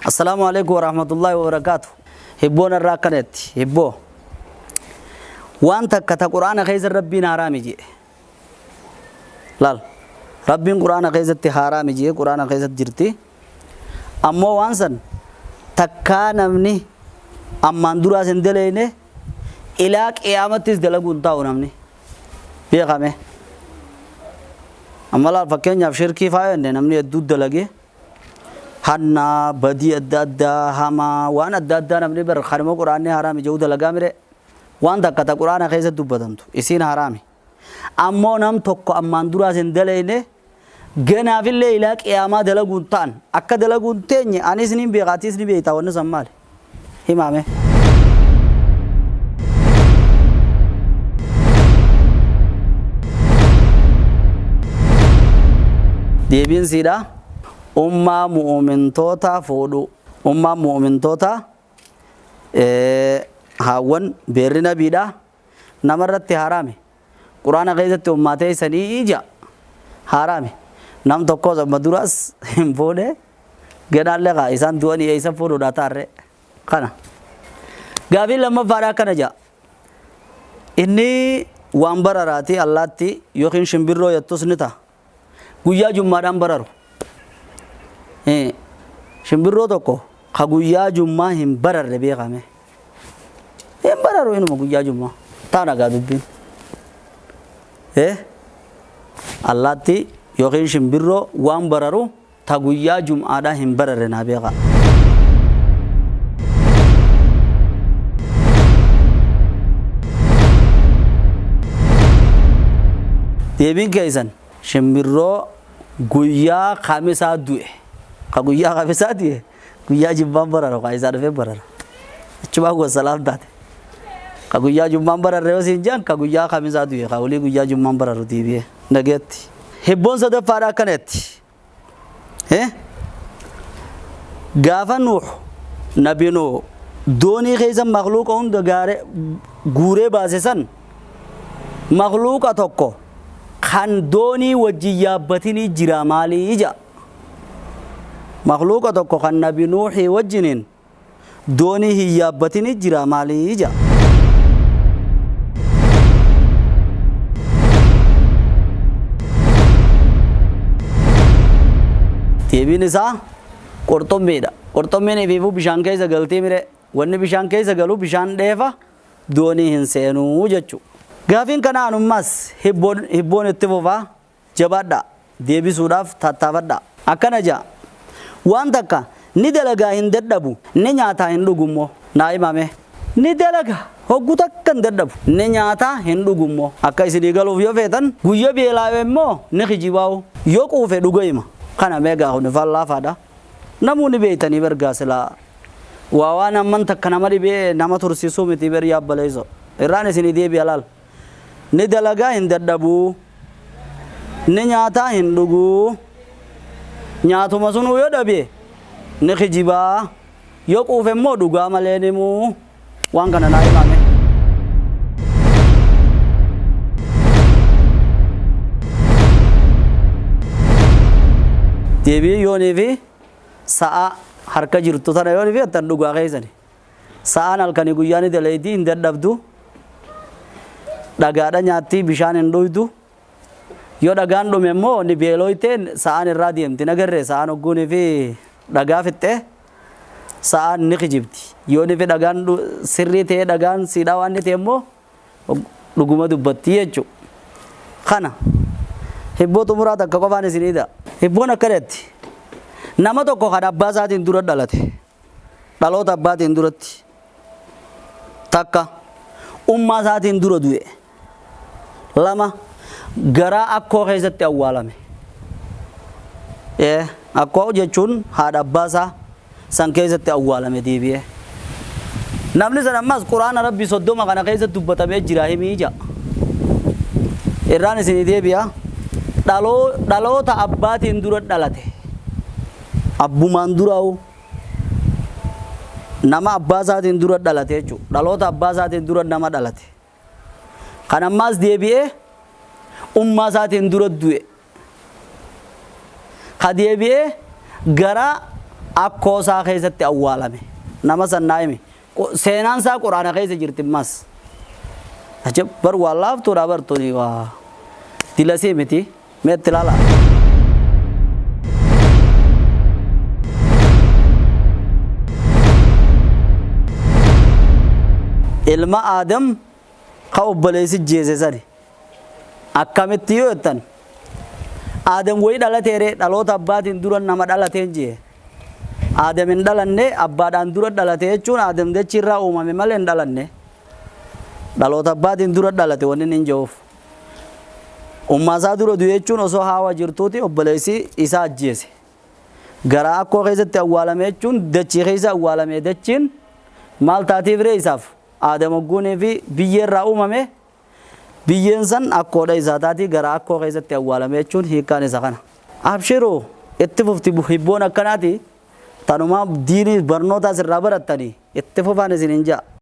Assalaamu alaikum warahmatullahi wabarakaatu. Hibboon irraa akkanatti hibboo. Waan takka ta Qur'aana keessa Rabbiin haraami jedhe. Laal. Rabbiin Qur'aana keessatti haraami jedhe Qur'aana keessatti jirti. Ammoo waan san takkaa namni ammaan duraas hin daleyne ilaa qiyaamattis dalaguu hin taa'u namni. Beekame. Amma laal fakkeenyaaf shirkii faa jenne namni hedduu dalage. Hanna badii adda addaa hamaa waan adda addaa namni bar kanuma Qur'aanni haraami jedhu dalagaa mire waan takka ta Qur'aana keessa dubbatamtu isiin haraami. Ammoo nam tokko ammaan duraas hin daleyne ganaafillee ilaa qiyaamaa dalaguun ta'an akka dalaguun teenye anis ni beeka atis ni beekta wanni san maali himaame. Deebiin siidha. Ummaa mu'umintoota fuudhu. Ummaa mu'umintoota haawwan beerri nabiidha. Namarratti haraami. Quraana keessatti ummaa teessanii ija haraami. Nam tokkos amma duras hin fuune ganaallee kaa isaan du'anii eessa fuudhuudha taarree kana. Gaafiin lammaffaadha akkana ja'a. Inni waan bararaati allaatti yookiin shimbirroo jettus ni ta'a. Guyyaa jummaadhaan bararu. Shimbirroo tokko ka guyyaa jummaa hin bararre beekame. Hin bararu inuma guyyaa jummaa. Taana gaa dubbiin. Allaatti yookiin shimbirroo waan bararu ta guyyaa jum'aadhaan hin bararre naa beeka. Deebiin keessan shimbirroo guyyaa kamisaa du'e. Ka guyyaa kamisaa du'e guyyaa jimmaan bararu ka isaa dhufee barara. Achumaa gosa taate. Ka guyyaa jummaan bararre yoo siin jedhan ka guyyaa kamisaa du'e ka olii guyyaa jummaan bararu deebi'ee nageetti. Hibboon sadaffaadha akkanatti. Gaafa Nuux nabi Nuux doonii keessa makluuqa hunda gaare guuree baase san makluuqa tokko kan doonii wajjin yaabbatinii jira maalii ija. Makluuqa tokko kan nabi Nuuxii wajjiniin doonii hin yaabbatinii jira maalii ija. Deebiin isaa qurxummiidha. Qurxummiin ifiifuu bishaan keessa galtii mire wanni bishaan keessa galu bishaan dheefa doonii hin seenuu jechuudha. Gaafiin kana anummas hibboon itti fufaa jabaadha deebisuudhaaf tattaafadha. Akkana ja'a. Waan takka ni dalagaa hin dadhabu ni nyaataa hin dhugummoo naa himame. Ni dalaga hoggu takka hin dadhabu ni nyaataa hin dhugummoo akka isinii galuuf yoo feetan guyya beelaawe immoo ni kijibaa'u yoo quufe dhuga hima. Kana meegaa kun fallaafaadha. Namoonni beeytanii bergaa silaa waa waan amman takka nama dhibee nama tursiisuu miti ber yaabbaleeso. Irraan isinii deebi'a laal. Ni dalagaa hin dadhabuu. Ni nyaataa hin dhuguu. Nyaatuma sunuu yoo dhabe ni kijibaa. Yoo quufe immoo dhugaa malee ni himuu. Waan kana naa himame. Deebii yoonii fi sa'a harka jirtu tana yoonii fi attan dhugaa keessani. Sa'aan halkanii guyyaa ni daleeyti hin dadhabdu. Dhagaadha nyaatti bishaan hin dhuydu. Yoo dhagaan dhume immoo ni beelooyte sa'aan irraa deemti. Nagarree sa'aan hogguunii fi dhagaa fixxee sa'aan ni kijibdi. Yoo ni fi dhagaan sirrii ta'ee dhagaan siidhaa waan ni ta'e immoo dhuguma dubbatti jechuudha. Kana hibboo xumuraa takka qofaan isinii ta'a. Hibboon akkanatti nama tokko kan abbaa isaatiin dura dhalate dhaloota abbaatiin duratti takka ummaa isaatiin dura du'e lama garaa akkoo keessatti awwaalame. Akkoo jechuun haadha abbaa isaa san keessatti awwaalame deebi'ee. Namni san ammas Quraana Rabbii 30 kana keessatti dubbatamee jira himii ja'a. Irraan isinii deebi'a. Dhaloota abbaatiin dura dhalate. Abbumaan duraa'u. Nama abbaa isaatiin dura dhalate jechuudha. Dhaloota abbaa isaatiin dura nama dhalate. Kan ammaas deebi'ee ummaa isaatiin dura du'e. Ka deebi'ee gara akkoo isaa keessatti awwaalame. Nama san naa himi. Seenaan isaa Quraana keessa jirti ammas. Ajab bar waa laaftuudha bar tuni waa dilasii miti. Mee itti ilaalaa. Ilma Aadam ka obboleessi jeese sani. Akkamitti yoo jettan Aadam wayii dhalateere dhaloota abbaatiin dura nama dhalateen jee. Aadam hin dhalanne abbaadhaan dura dhalate jechuun Aadam dachii irraa uumame malee hin dhalanne. Dhaloota abbaatiin dura dhalate wanni inni hin je'uuf. Ummaa isaa dura du'e jechuun osoo haawa jirtuuti obboleessi isaa ajjeese. Garaa akkoo keessatti awwaalame jechuun dachii keessa awwaalame dachiin maal taatiif ree isaaf Aadam hogguunii fi biyyee irraa uumame biyyeen san akkoodha isaa taatii garaa akkoo keessatti awwaalame jechuun hiikkaan isa kana. Abshiru itti fufti hibboon akkanaati tanuma diinii barnoota asirraa barattanii itti fufaan isiniin ja'a.